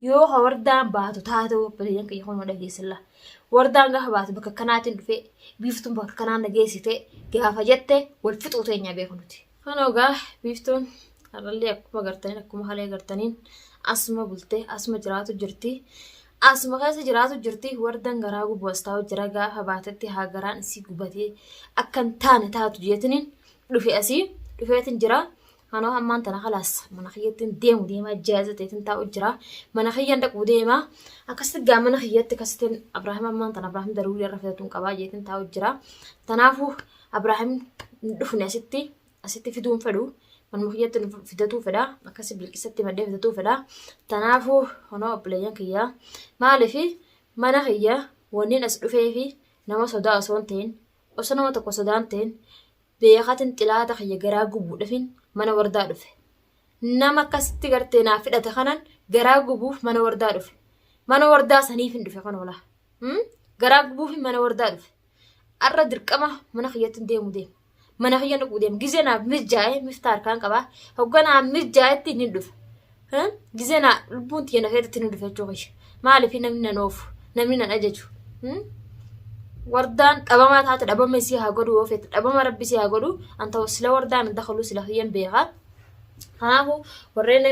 Yoo ka wardaan baatu taate obboleeyyan kiyya kun dhageessilla. Wardaan gaafa baatu bakka kanaatiin dhufee biiftuun bakka kanaan na geessite gaafa jette wal fixuu teenya beeku nuti. Kanoo gaa biiftuun har'allee akkuma gartaniin akkuma halee gartaniin asuma bultee asuma jiraatu jirti. Asuma keessa jiraatu jirti wardaan garaa gubu as taa'u jira gaafa baatetti haa garaan isii gubatee akka hin taane taatu jeetiniin dhufe asii dhufeetiin jira. Anoo ammaan tana kalaas mana kiyyattiin deemu deema jaaza ta'eetiin taa'u jira. Mana kiyyan dhaquu deema. Akkasitti gaa mana kiyyatti akkasittiin Abiraahim ammaan tana Abiraahim daruurii irra fidatuun qabaa jeetiin taa'u jira. Tanaafuu Abiraahim hin dhufne asitti asitti fiduun fedhu. Manuma kiyyatti fidatuu fedha. Akkasi bilqisatti maddee fidatuu fedha. Tanaafuu anoo obboleeyyan kiyyaa maaliif mana kiyya wanniin as dhufeefi nama sodaa osoo hin ta'in osoo nama tokko sodaa hin ta'in beekatin xilaata kiyya garaa gubuudhafin mana wardaa dhufe. Nama akkasitti gartee naa fidhate kanan garaa gubuuf mana wardaa dhufe. Mana wardaa saniifin dhufe kan oolaa. Garaa gubuufin mana wardaa dhufe. Arra dirqama mana kiyyatti deemu deema. Mana kiyya dhaquu deema. Gizee naaf mijaa'e miftaa harkaan qabaa. Hogga naaf mijaa'etti ni dhufe. Gizee naa lubbuun tiyya na feetetti ni dhufe jechuu kiyya. Maaliif namni nan oofu? Namni nan ajaju? Wardaan dhabamaa taate dhabama isii haa godhu yoo feete dhabama rabbi isii haa godhu an ta'u sila wardaan hin dakaluu sila kiyyan beekaa. Kanaafuu warreen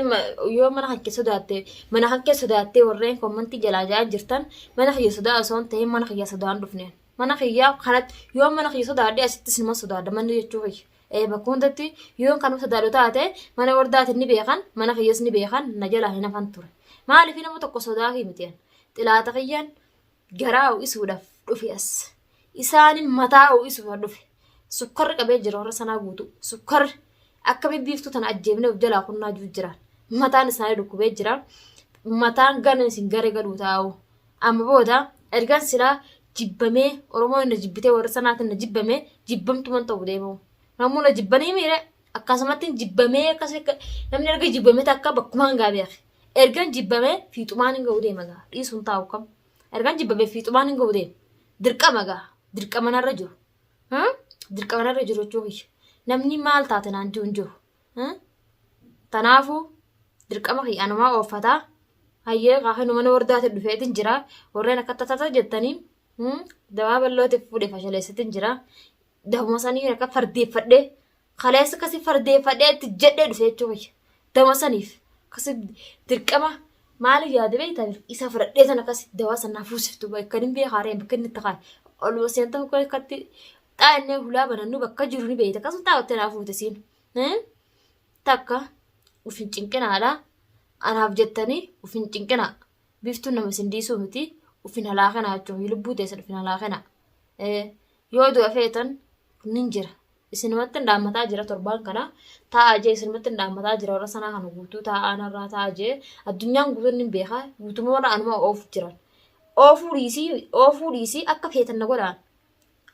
yoo mana kan kee sodaatte mana kan kee sodaattee warreen kommantii jalaa ja'an jirtan mana kiyya sodaa osoo hin ta'in mana kiyya sodaan dhufneen. Mana kiyyaa kanatti yoo mana kiyya sodaadhe asittis nima sodaadha manni jechuu kiyya. Ee bakka hundatti yoon kanuma sodaadhu taate mana wardaatiin ni beekan mana kiyyas ni beekan na jalaa hin hafan ture. Maaliif nama tokko sodaa fi miti an. Xilaata kiyyaan garaa ho'isuudhaaf dhufe as. Isaanin mataa ho'isuudhaaf dhufe. Sukkarri qabee jira warra sanaa guutuu. Sukkarri akka bibbiiftuu tana ajjeefnee of jalaa kunnaa jiru jira. Mataan isaanii dhukkubee jira. Mataan gana isin gara galuu taa'u. Amma booda ergan silaa jibbamee Oromoon na jibbitee warra sanaatiin na jibbame jibbamtuman ta'u deemu. Namuu na jibbanii miire akkasumatti jibbamee akkas namni erga jibbame takka bakkumaan gaa beeke. Ergan jibbamee fiixumaan hin ga'u deema gaa dhiisuun taa'u kam. Ergan jibbamee fiixumaan hin ga'u deema. Dirqama gaa dirqama narra jiru. Dirqama narra jiru jechuu kiyya. Namni maal taate naan jiru hin jiru. Tanaafuu dirqama kiyya anumaa ooffataa. Hayyee kaafinu mana wardaatiin dhufeetiin jira. Warreen akka tatata jettanii dawaa bal'ootiif fuudhe fashaleessitiin jira. Dawuma sanii akka fardeeffadhee kaleessa akkasii fardeeffadhee itti jedhee dhufe jechuu kiyya. Dawuma saniif akkasii dirqama maaliif yaade beektaa isa fudhadhee sana akkasii dawaa sana fuusiftu bakka hin beekaaree bakka inni itti kaa'e. Oluma seenta akkatti xaa'inee hulaa banannu bakka jiru ni beekta akkasuma xaa'ottee naa fuute siin. Takka uf hin cinqinaadha. Anaaf jettanii uf hin cinqinaa. Biiftuun nama isin dhiisuu miti. Uf hin halaakinaa jechuun lubbuu teessan uf hin halaakinaa. Yoo du'a feetan nin jira. Isinumatti hin dhaammataa jira torbaan kana. Taa'aa jee isinumatti hin dhaammataa jira warra sanaa kana guutuu taa'aa narraa taa'aa jee addunyaan guutuun nin beeka. Guutuma warra anuma oofu jiran. Oofuu dhiisii oofuu dhiisii akka feetan na godhaan.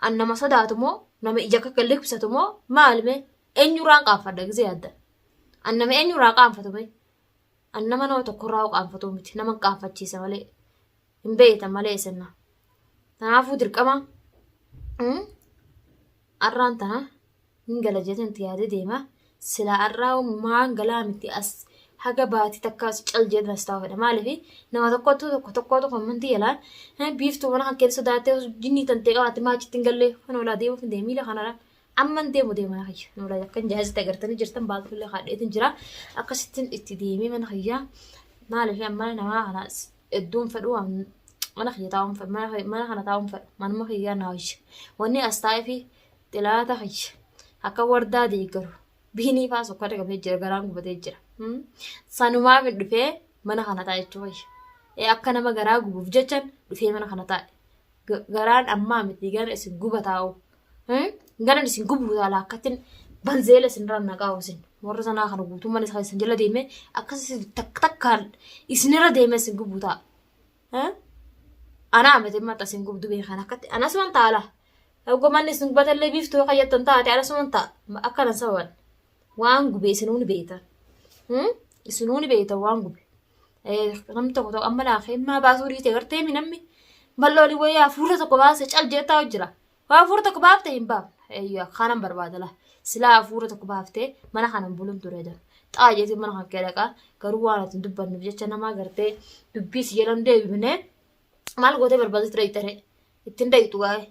An nama sodaatu moo nama ija akka liqimsatu moo maal mee eenyurraan qaanfadha gisee yaaddan. An nama eenyurraa qaanfatu mee? An nama nama tokkorraa qaanfatu miti nama qaanfachiisa malee. Hin beektan malee isin. Kanaafuu dirqama arraan tana hin gala jeetiin itti yaadee deema. Silaa arraa maan galaa miti as haga baatii takka as cal jedhan as taa'u fedha. Maaliif nama tokkotu tokko tokkotu kommentii jalaan biiftuu mana kan keessa sodaattee jinnii tantee qabaatte maa achitti hin gallee kan oolaa deemuuf hin deemu miila kanarra. Amman deemu deema mana kiyya. Noolaa akkan jaazita agartanii jirtan baaltullee kaadheetiin jira. Akkasittiin itti deemee mana kiyya. Maaliif amma namaa kana hedduun fedhu mana kiyya taa'uun fedhu mana kana taa'uun fedhu manuma kiyyaa naa wayya. Wanni as taa'eefi xilaata kiyya akka wardaa deeggaru biinii faa sukkaarri qabee jira garaan gubatee jira. Sanumaaf hin dhufee mana kana taa'e jechuu kiyya. Akka nama garaa gubuuf jechan dhufee mana kana taa'e. Garaan ammaa miti gara isin guba taa'u. Garan isin gubu taala akkattiin banzeela isin irra naqaa isin warra sanaa kana guutuu mana isaa isin jala deemee akkas isin takka takkaan isinirra deemee isin gubu ta'a. Anaa miti maxa isin gubdu beekan akkatti anasuman taala. Egaa manni isin gubatallee biiftuu yoo kayyattan taate anasuman ta'a akkana sababan waan gube isinuu ni beektan. Isinuu ni beektan waan gube. Namni tokko tokko amma laa himmaa baasuu dhiite gartee mi namni bal'oolii wayii hafuura tokko baase cal jettaa jira. Waa hafuura tokko baafte hin baafne. Eeyyuu kanan barbaada laa. Silaa hafuura tokko baaftee mana kanan bulun ture jedhu. Xaa jeetiin mana kan kee dhaqaa. Garuu waan ati hin dubbanneef jecha namaa gartee dubbii si jalan deebifne maal gootee barbaadatti dhayxare ittiin dhayxu gaa'e.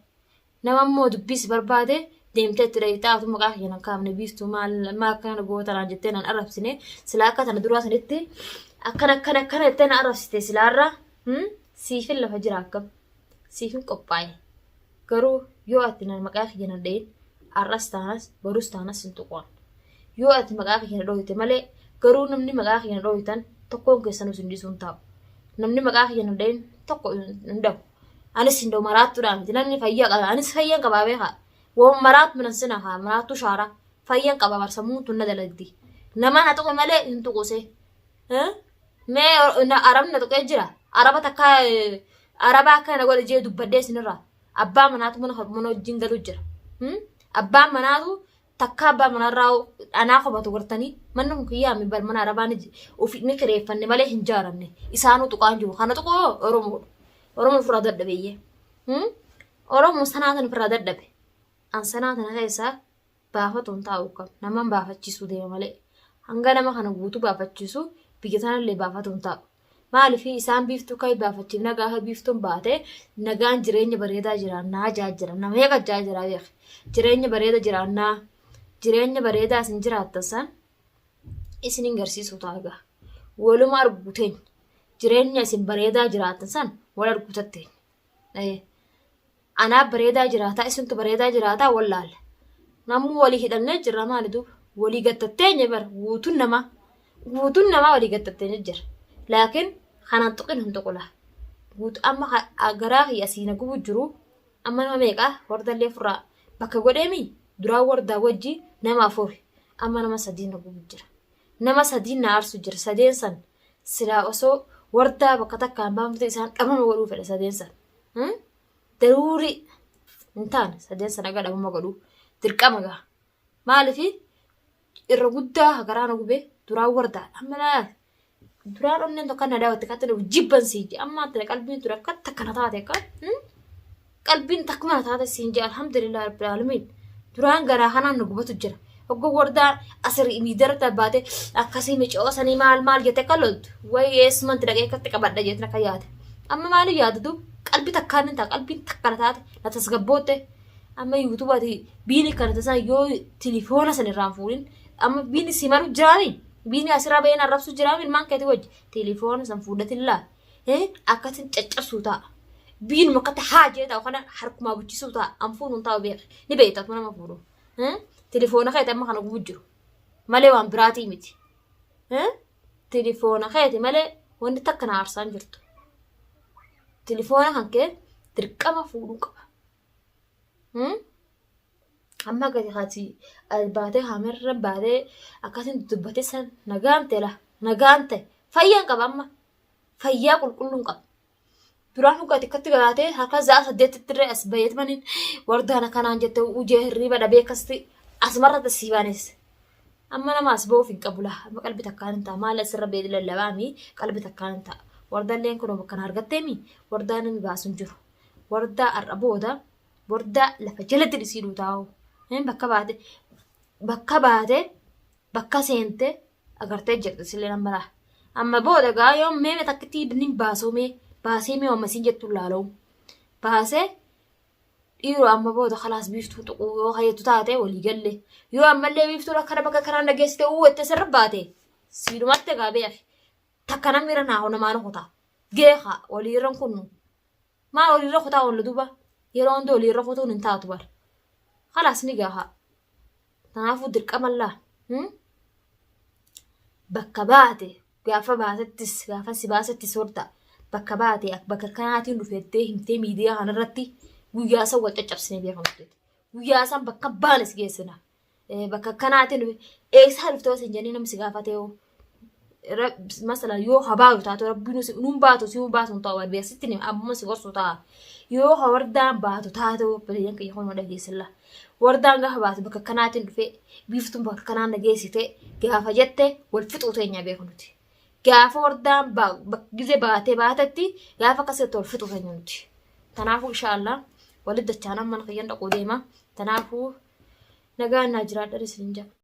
Nama immoo dubbii si barbaade deemtee itti dhayxaa atu maqaa kiyya nan kaafne biiftuu maal maal akkana goota naan jettee nan arrabsine silaa akka tana duraa sanitti akkana akkana akkana jettee na arrabsite silaarra siifin lafa jira akkam siifin qophaa'e garuu yoo ati nan maqaa kiyya nan dhayin har'as taanas borus taanas sin tuqoon yoo ati maqaa kiyya na dhooyte malee garuu namni maqaa kiyya na dhooytan tokkoon keessanuu sin dhiisuun taa'u namni maqaa kiyya na dhayin tokko hin dhabu. Anis hin maraattuudhaa miti namni fayyaa qaba. Anis fayyaan qabaa beekaa. Waan maraattu nan sina haa maraattu shaaraa. Fayyaan qaba barsammuun tun na dalagdi. Nama na tuqe malee hin tuquse. Mee arabni na tuqee jira. Araba takka araba akka na godhe jee dubbadhee isinirraa. Abbaa manaatu mana mana wajjin galu jira. Abbaan manaatu takka abbaa manarraa anaa qofatu gartanii manni kun kiyyaa mi bar mana arabaa ni ofi ni kireeffanne malee hin jaaranne isaanuu tuqaan jiru kana tuqoo oromoodha oromoo ofirraa dadhabeeyyee oromoo sanaa tan ofirraa dadhabe an sanaa tana keessaa baafatu hin taa'u kam naman baafachiisuu deema malee hanga nama kana guutuu baafachiisu biyya tanallee baafatu hin taa'u. Maaliif isaan biiftuu ka'ii baafachiifna gaafa biiftuun baate nagaan jireenya bareedaa jiraannaa jaa jira. Nama meeqa jaa jira beek. Jireenya bareeda jiraannaa jireenya bareedaa isin jiraattan san isin hin garsiisuu taagaa. Waluma arguuteen jireenya isin bareedaa jiraattan san wal arguutatteen. Anaa bareedaa jiraataa isintu bareedaa jiraataa wallaala. Namuu walii hidhannee jirra maali duuba walii gattatteenye bara guutuun namaa guutuun namaa walii gattatteenye jira. Laakiin kanaan tuqin hin tuqula. Guutu amma garaa kiyya asii na gubu jiru amma nama meeqaa wardallee furraa bakka godheemi duraan wardaa wajji nama afuri amma nama sadii na gubu jira. Nama sadii na aarsu jira sadeen san silaa osoo wardaa bakka takkaan baafamte isaan dhabama godhuu fedha sadeen san. Daruurii hin taane sadeen sana aga dhabama godhuu dirqama gaa. Maaliif irra guddaa garaa na gubee duraan wardaa amma laal duraan onneen tokko na daawwatte katti na jibban sii jee amma tana qalbiin ture akka takka na taate akka qalbiin takkuma na taate siin jee alhamdulillah rabbil aalamiin duraan garaa kanaan na gubatu jira. Hogga wardaa asirri miidiyaarratti baate akkasii micoo sanii maal maal jette akka loltu wayi eessumanti dhaqee akkatti qabadha jeetin akka yaade. Amma maaliif yaada duub qalbii takkaan hin ta'a qalbiin takka na taate na tasgabbootte amma yuutubaati biini kana tasaa yoo tilifoona san irraan fuudhin amma biini si maru jiraami biini asirraa baheen arrabsu jiraami ilmaan keetii wajji tilifoona san fuudhatillaa akkasin caccabsuu ta'a. Biinuma akkatti haa jee ta'u kana harkumaa buchisuu ta'a an fuudhuun taa'u beeki ni beekta atuma nama fuudhu. Tilifoona keeti amma kana gubu jiru malee waan biraatii miti. Tilifoona keeti malee wanti takka na aarsaan jirtu. Tilifoona kan kee dirqama fuudhuu qaba. Amma gadi haati baatee haamirra baatee akkasiin dubbatee san nagaan ta'e la nagaan ta'e fayyaan qaba amma fayyaa qulqulluun qaba. Duraan dhugaati akkatti galaatee harka za'a saddeetitti irra as bayeet maniin wardaan akkanaan jette ujee hirriiba dhabee akkasitti asumarratti sii baanes. Amma nama as ba'uuf hin qabu laa amma qalbi takkaan hin ta'a maal asirra bee lallabaami qalbi takkaan hin ta'a. Wardalleen kun bakka na argatteemi wardaa namni baasu hin jiru. Wardaa har'a booda wardaa lafa jalatti dhisii duutaa'u. Bakka baate bakka baate bakka seente agartee jirti sillee nama laa. Amma booda gaa yoo meeme takkittii ni baasuu mee baasee mee amma siin jettu laaloo. Baasee dhiiroo amma booda kalaas biiftuu tuquu yoo hayyatu taate walii galle. Yoo ammallee biiftuun akkana bakka kanaan dhageessite uu jettee sirra baate siidhumatti egaa beeki. Takka namni irra naahu namaan kutaa. Geekaa walii irra kunnu. Maal walii irra kutaa oolla duuba yeroo hunda walii irra kutuun hin taatu bar. Kalaas ni gahaa. Kanaafuu dirqamallaa bakka baate gaafa baatettis gaafa si baasettis horta bakka baate bakka kanaatiin dhufettee himtee miidiyaa kanarratti guyyaa san wal caccabsinee beekamtu. Guyyaa san bakka baane si geessina. Bakka kanaatiin dhufe eessaa dhuftee osoo hin jennee namni si gaafatee hoo masala yoo habaaru taate rabbiin nuun baatu si baatu hin ta'u beeksitti ni ammuma si gorsu ta'a yoo wardaan baatu taate obboleeyyan kiyya kun dhageessilla wardaan gaafa baatu bakka kanaatiin dhufee biiftuun bakka kanaan dhageessite gaafa jette wal fixuu teenya beeku nuti gaafa wardaan gize baatee baatetti gaafa akkasitti wal fixuu teenya nuti tanaafuu inshaallah walitti dachaan amma kiyyan dhaquu deema tanaafuu nagaan naa jiraadha isinin jedha.